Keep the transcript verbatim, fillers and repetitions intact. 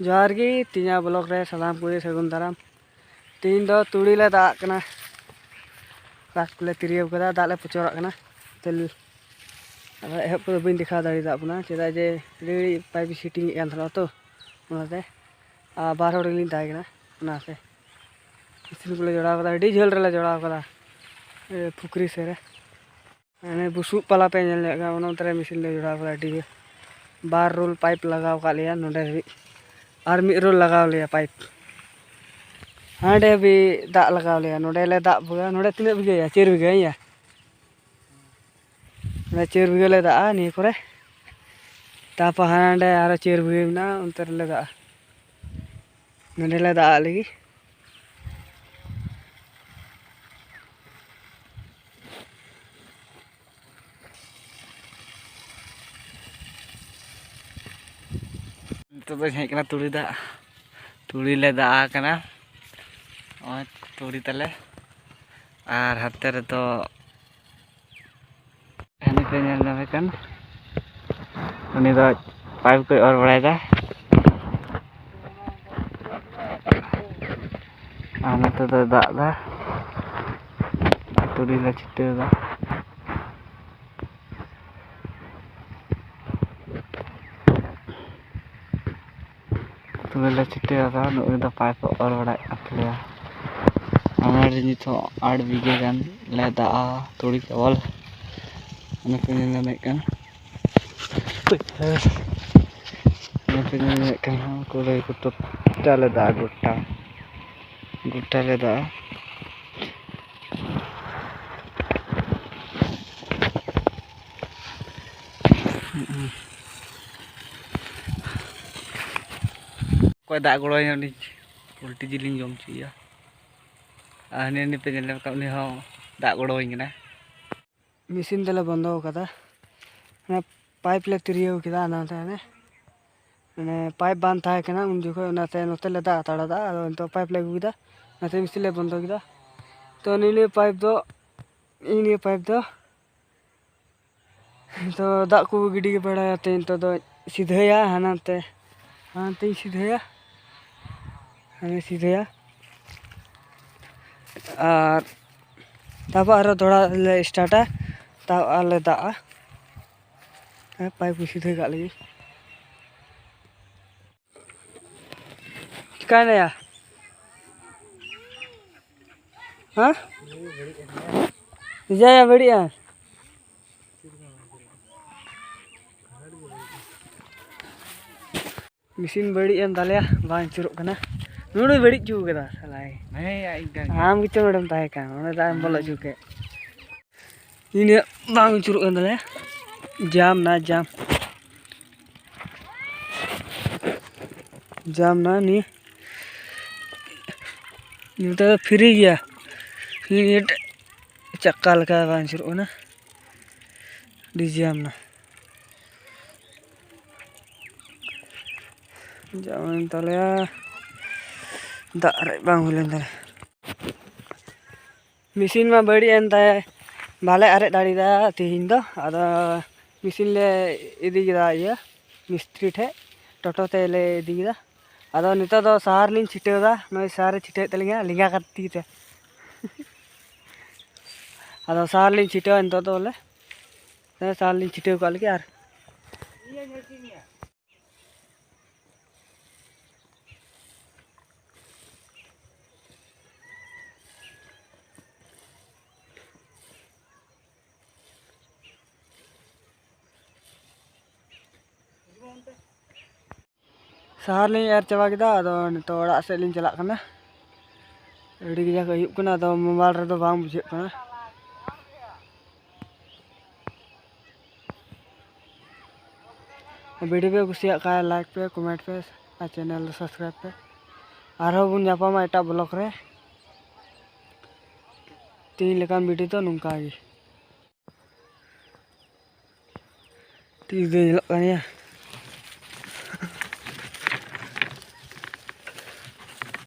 ᱡᱚᱦᱟᱨ ᱜᱮ, ᱛᱤᱧᱟ ᱵᱞᱚᱜ ᱨᱮ ᱥᱟᱱᱟᱢ ᱠᱚᱜᱮ ᱥᱟᱹᱜᱩᱱ ᱫᱟᱨᱟᱢ᱾ ᱛᱮᱦᱮᱧ ᱫᱚ ᱛᱩᱲᱤ ᱞᱮ ᱫᱟᱜ ᱟᱜ ᱠᱟᱱᱟ, ᱫᱟᱜ ᱠᱚᱞᱮ ᱛᱤᱨᱭᱟᱹᱣ ᱠᱟᱫᱟ, ᱫᱟᱜ ᱞᱮ ᱯᱚᱪᱚᱨᱟᱜ ᱠᱟᱱᱟ᱾ ᱛᱮᱞ-, ᱟᱫᱚ ᱮᱦᱚᱵ ᱠᱚᱫᱚ ᱵᱟᱹᱧ ᱫᱮᱠᱷᱟᱣ ᱫᱟᱲᱮᱭᱟᱫ ᱵᱚᱱᱟ, ᱪᱮᱫᱟᱜ ᱡᱮ ᱟᱹᱰᱤ ᱜᱷᱟᱹᱲᱤᱡ ᱯᱟᱭᱤᱯ ᱥᱮᱴᱤᱝ ᱮᱫ ᱠᱟᱱ ᱛᱟᱦᱮᱱᱟ ᱛᱚ, ᱚᱱᱟᱛᱮ᱾ ᱟᱨ ᱵᱟᱨ ᱦᱚᱲ ᱜᱮᱞᱤᱧ ᱛᱟᱦᱮᱸ ᱠᱟᱱᱟ, ᱚᱱᱟᱛᱮ᱾ ᱢᱮᱥᱤᱱ ᱠᱚᱞᱮ ᱡᱚᱲᱟᱣ ᱠᱟᱫᱟ, ᱟᱹᱰᱤ ᱡᱷᱟᱹᱞ ᱨᱮᱞᱮ ᱡᱚᱲᱟᱣ ᱠᱟᱫᱟ, ᱮ, ᱯᱩᱠᱷᱨᱤ ᱥᱮᱫ ᱨᱮ᱾ ᱦᱟᱱᱮ ᱵᱩᱥᱩᱵ ᱯᱟᱞᱟ ᱯᱮ ᱧᱮᱞ ᱧᱚᱜ ᱠᱟᱱᱟ, ᱚᱱᱟ ᱚᱱᱛᱮ ᱨᱮ ᱢᱮᱥᱤᱱ ᱞᱮ ᱡᱚᱲᱟᱣ ᱠᱟᱫᱟ, ᱟᱹᱰᱤ ᱡᱷᱟᱹᱞ᱾ ᱵᱟᱨ ᱨᱳᱞ ᱯᱟᱭᱤᱯ ᱞᱟᱜᱟᱣ ᱠᱟᱜ ᱞᱮᱭᱟ ᱱᱚᱸᱰᱮ ᱦᱟᱹᱵᱤᱡ, ᱟᱨ ᱢᱤᱫ ᱨᱳᱞ ᱞᱟᱜᱟᱣ ᱞᱮᱭᱟ ᱯᱟᱭᱤᱯ᱾ ᱦᱟᱸᱰᱮ ᱦᱟᱹᱵᱤᱡ ᱫᱟᱜ ᱞᱟᱜᱟᱣ ᱞᱮᱭᱟ, ᱱᱚᱸᱰᱮ ᱞᱮ ᱫᱟᱜ ᱵᱚᱜᱟ᱾ ᱱᱚᱸᱰᱮ ᱛᱤᱱᱟᱹᱜ ᱵᱤᱜᱷᱟᱹᱭᱟ? ᱪᱟᱹᱨ ᱵᱤᱜᱷᱟᱹ, ᱦᱮᱸᱭᱟ? ᱱᱚᱸᱰᱮ ᱪᱟᱹᱨ ᱵᱤᱜᱷᱟᱹ ᱞᱮ ᱫᱟᱜᱼᱟ ᱱᱤᱭᱟᱹ ᱠᱚᱨᱮ᱾ ᱛᱟᱯᱚᱨ ᱦᱟᱸᱰᱮ ᱟᱨᱚ ᱪᱟᱹᱨ ᱵᱤᱜᱷᱟᱹ ᱢᱮᱱᱟᱜᱼᱟ, ᱚᱱᱛᱮ ᱨᱮᱞᱮ ᱫᱟᱜᱼᱟ᱾ ᱱᱚᱸᱰᱮ ᱞᱮ ᱫᱟᱜ ᱟᱜ ᱞᱟᱹᱜᱤᱫ᱾ ᱱᱤᱛᱚᱜ ᱫᱚᱧ ᱦᱮᱡ ᱠᱟᱱᱟ ᱛᱩᱲᱤ ᱫᱟᱜ, ᱛᱩᱲᱤ ᱞᱮ ᱫᱟᱜ ᱟᱠᱟᱱᱟ᱾ ᱱᱚᱜᱼᱚᱭ ᱛᱩᱲᱤ ᱛᱟᱞᱮ, ᱟᱨ ᱦᱟᱱᱛᱮ ᱨᱮᱫᱚ ᱦᱟᱹᱱᱤ ᱯᱮ ᱧᱮᱞ ᱧᱟᱢᱮ ᱠᱟᱱ, ᱩᱱᱤ ᱫᱚ ᱯᱟᱭᱤᱯ ᱠᱚᱭ ᱚᱨ ᱵᱟᱲᱟᱭᱮᱫᱟ᱾ ᱟᱨ ᱱᱚᱛᱮ ᱫᱚᱭ ᱫᱟᱜ ᱮᱫᱟ, ᱛᱩᱲᱤ ᱞᱮ ᱪᱷᱤᱴᱟᱹᱣ ᱮᱫᱟ᱾ ᱛᱩᱲᱤ ᱞᱮ ᱪᱷᱤᱴᱟᱹᱣ ᱟᱫᱟ, ᱱᱩᱜᱼᱩᱭ ᱫᱚ ᱯᱟᱭᱤᱯ ᱮ ᱚᱨ ᱵᱟᱲᱟᱭᱮᱫ ᱠᱟᱱ ᱛᱟᱞᱮᱭᱟ᱾ ᱟᱞᱮ ᱱᱤᱛᱚᱜ ᱟᱴ ᱵᱤᱜᱷᱟᱹ ᱜᱟᱱ ᱞᱮ ᱫᱟᱜᱼᱟ ᱛᱩᱲᱤ ᱠᱮᱵᱚᱞ᱾ ᱚᱱᱟ ᱯᱮ ᱧᱮᱞ ᱧᱟᱢᱮᱫ ᱠᱟᱱ, ᱚᱱᱟ ᱯᱮ ᱧᱮᱞ ᱧᱟᱢᱮᱫ ᱠᱟᱱ, ᱠᱩᱲᱟᱹᱭ ᱠᱚ ᱴᱳᱴᱟᱞ ᱞᱮ ᱫᱟᱜᱼᱟ, ᱜᱚᱴᱟ, ᱜᱚᱴᱟ ᱞᱮ ᱫᱟᱜᱼᱟ᱾ ᱚᱠᱚᱭ ᱫᱟᱜ ᱜᱚᱲᱚ ᱟᱹᱧᱟ, ᱩᱱᱤ ᱯᱳᱞᱴᱤ ᱡᱤᱞᱤᱧ ᱡᱚᱢ ᱦᱚᱪᱚᱭᱮᱭᱟ᱾ ᱟᱨ ᱦᱟᱹᱱᱤ, ᱦᱟᱹᱱᱤ ᱯᱮ ᱧᱮᱞ ᱧᱟᱢ ᱠᱟᱜ, ᱩᱱᱤ ᱦᱚᱸ ᱫᱟᱜ ᱜᱚᱲᱚ ᱟᱹᱧ ᱠᱟᱱᱟ᱾ ᱢᱮᱥᱤᱱ ᱫᱚᱞᱮ ᱵᱚᱱᱫᱚ ᱟᱠᱟᱫᱟ, ᱚᱱᱟ ᱯᱟᱭᱤᱯ ᱞᱮ ᱛᱤᱨᱭᱟᱹᱣ ᱠᱮᱫᱟ ᱦᱟᱱᱟ ᱱᱟᱛᱮ, ᱦᱟᱱᱮ ᱢᱟᱱᱮ ᱯᱟᱭᱤᱯ ᱵᱟᱝ ᱛᱟᱦᱮᱸ ᱠᱟᱱᱟ ᱩᱱ ᱡᱚᱠᱷᱚᱱ, ᱚᱱᱟᱛᱮ ᱱᱚᱛᱮ ᱞᱮ ᱫᱟᱜ ᱦᱟᱛᱟᱲ ᱫᱟ᱾ ᱟᱫᱚ ᱱᱤᱛᱚᱜ ᱯᱟᱭᱤᱯ ᱞᱮ ᱟᱹᱜᱩ ᱠᱮᱫᱟ, ᱚᱱᱟᱛᱮ ᱢᱮᱥᱤᱱ ᱞᱮ ᱵᱚᱱᱫᱚ ᱠᱮᱫᱟ᱾ ᱛᱚ ᱱᱤᱭᱟᱹ ᱯᱟᱭᱤᱯ ᱫᱚ, ᱱᱤᱭᱟᱹ ᱯᱟᱭᱤᱯ ᱫᱚ ᱛᱚ ᱫᱟᱜ ᱠᱚ ᱜᱤᱰᱤ ᱵᱟᱲᱟᱭᱟᱛᱮ ᱱᱤᱛᱚᱜ ᱫᱚ ᱥᱤᱫᱷᱟᱹᱭᱟ ᱦᱟᱱᱟᱛᱮ, ᱦᱟᱱᱛᱮᱧ ᱥᱤᱫᱷᱟᱹᱭᱟ, ᱦᱟᱱᱮ ᱥᱤᱫᱷᱟᱹᱭᱟ᱾ ᱟᱨ ᱛᱟᱯᱚᱨ ᱟᱨᱚ ᱫᱚᱦᱲᱟ ᱞᱮ ᱥᱴᱟᱨᱴᱟ, ᱛᱟᱣ ᱟᱨ ᱞᱮ ᱫᱟᱜᱼᱟ᱾ ᱦᱮᱸ, ᱯᱟᱭᱤᱯ ᱠᱚ ᱥᱤᱫᱷᱟᱹ ᱠᱟᱜ ᱞᱟᱹᱜᱤᱫ᱾ ᱪᱤᱠᱟᱭᱱᱟᱭᱟ? ᱦᱮᱸ? ᱡᱟᱭᱟ ᱵᱟᱹᱲᱤᱡᱼᱟ᱾ ᱢᱮᱥᱤᱱ ᱵᱟᱹᱲᱤᱡ ᱮᱱ ᱛᱟᱞᱮᱭᱟ, ᱵᱟᱝ ᱟᱹᱪᱩᱨᱚᱜ ᱠᱟᱱᱟ᱾ ᱱᱩᱭ ᱵᱟᱹᱲᱤᱡ ᱦᱚᱪᱚ ᱠᱟᱫᱟ ᱥᱟᱞᱟᱭ᱾ ᱦᱮᱸ, ᱤᱧ ᱠᱟᱱ ᱜᱮᱭᱟ᱾ ᱟᱢ ᱜᱮᱪᱚ ᱱᱚᱰᱮᱢ ᱛᱟᱦᱮᱸ ᱠᱟᱱ, ᱚᱸᱰᱮ ᱫᱟᱜ ᱮᱢ ᱵᱚᱞᱚ ᱦᱚᱪᱚ ᱠᱮᱫ᱾ ᱤᱧᱟᱹᱜ ᱵᱟᱝ ᱟᱹᱪᱩᱨᱚᱜ ᱠᱟᱱ ᱛᱟᱞᱮᱭᱟ᱾ ᱡᱟᱢ ᱱᱟ, ᱡᱟᱢ᱾ ᱡᱟᱢ ᱱᱟ ᱱᱤᱭᱟᱹ᱾ ᱱᱚᱛᱮ ᱫᱚ ᱯᱷᱨᱤ ᱜᱮᱭᱟ᱾ ᱱᱤᱭᱟᱹ ᱪᱟᱠᱟ ᱞᱮᱠᱟ ᱵᱟᱝ ᱟᱹᱪᱩᱨᱚᱜ ᱠᱟᱱᱟ᱾ ᱟᱹᱰᱤ ᱡᱟᱢ ᱱᱟ᱾ ᱡᱟᱢ ᱮᱱ ᱛᱟᱞᱮᱭᱟ᱾ ᱫᱟᱜ ᱨᱮ ᱵᱟᱝ ᱦᱩᱭ ᱞᱮᱱ ᱛᱟᱞᱮᱭᱟ᱾ ᱢᱮᱥᱤᱱ ᱢᱟ ᱵᱟᱹᱲᱤᱡ ᱮᱱ ᱛᱟᱭ, ᱵᱟᱞᱮ ᱟᱨᱮᱡ ᱫᱟᱲᱮᱭᱟᱫᱟ ᱛᱮᱦᱮᱧ ᱫᱚ᱾ ᱟᱫᱚ ᱢᱮᱥᱤᱱ ᱞᱮ ᱤᱫᱤ ᱠᱮᱫᱟ ᱤᱭᱟᱹ ᱢᱤᱥᱛᱨᱤ ᱴᱷᱮᱡ, ᱴᱳᱴᱳ ᱛᱮᱞᱮ ᱤᱫᱤ ᱠᱮᱫᱟ᱾ ᱟᱫᱚ ᱱᱤᱛᱚᱜ ᱫᱚ ᱥᱟᱦᱟᱨ ᱞᱤᱧ ᱪᱷᱤᱴᱟᱹᱣ ᱮᱫᱟ, ᱱᱚᱜᱼᱚᱭ ᱥᱟᱦᱟᱨ ᱮ ᱪᱷᱤᱴᱟᱹᱣᱮᱫ ᱛᱟᱹᱞᱤᱧᱟ ᱞᱮᱸᱜᱟ ᱠᱟᱛᱮ ᱛᱤ ᱛᱮ᱾ ᱟᱫᱚ ᱥᱟᱦᱟᱨ ᱞᱤᱧ ᱪᱷᱤᱴᱟᱹᱣᱟ ᱱᱤᱛᱚᱜ ᱫᱚ ᱵᱚᱞᱮ, ᱦᱮᱸ, ᱥᱟᱦᱟᱨ ᱞᱤᱧ ᱪᱷᱤᱴᱟᱹᱣ ᱠᱟᱜ ᱞᱟᱹᱜᱤᱫ᱾ ᱟᱨ ᱥᱟᱦᱟᱨ ᱞᱤᱧ ᱮᱨ ᱪᱟᱵᱟ ᱠᱮᱫᱟ, ᱟᱫᱚ ᱱᱤᱛᱚᱜ ᱚᱲᱟᱜ ᱥᱮᱫ ᱞᱤᱧ ᱪᱟᱞᱟᱜ ᱠᱟᱱᱟ᱾ ᱟᱹᱰᱤ ᱠᱟᱡᱟᱠ ᱟᱹᱭᱩᱵ ᱠᱟᱱᱟ, ᱟᱫᱚ ᱢᱳᱵᱟᱭᱤᱞ ᱨᱮᱫᱚ ᱵᱟᱝ ᱵᱩᱡᱷᱟᱹᱜ ᱠᱟᱱᱟ᱾ ᱵᱷᱤᱰᱤᱭᱳ ᱯᱮ ᱠᱩᱥᱤᱭᱟᱜ ᱠᱷᱟᱱ ᱞᱟᱭᱤᱠ ᱯᱮ, ᱠᱚᱢᱮᱱᱴ ᱯᱮ ᱟᱨ ᱪᱮᱱᱮᱞ ᱫᱚ ᱥᱟᱵᱥᱠᱨᱟᱭᱤᱵᱽ ᱯᱮ᱾ ᱟᱨᱦᱚᱸ ᱵᱚᱱ ᱧᱟᱯᱟᱢᱟ ᱮᱴᱟᱜ ᱵᱞᱚᱜ ᱨᱮ᱾ ᱛᱮᱦᱮᱧ ᱞᱮᱠᱟᱱ ᱵᱷᱤᱰᱤᱭᱳ ᱫᱚ ᱱᱚᱝᱠᱟ ᱜᱮ᱾ ᱛᱤᱥ ᱫᱚ ᱧᱮᱞᱚᱜ ᱠᱟᱱ ᱜᱮᱭᱟ᱾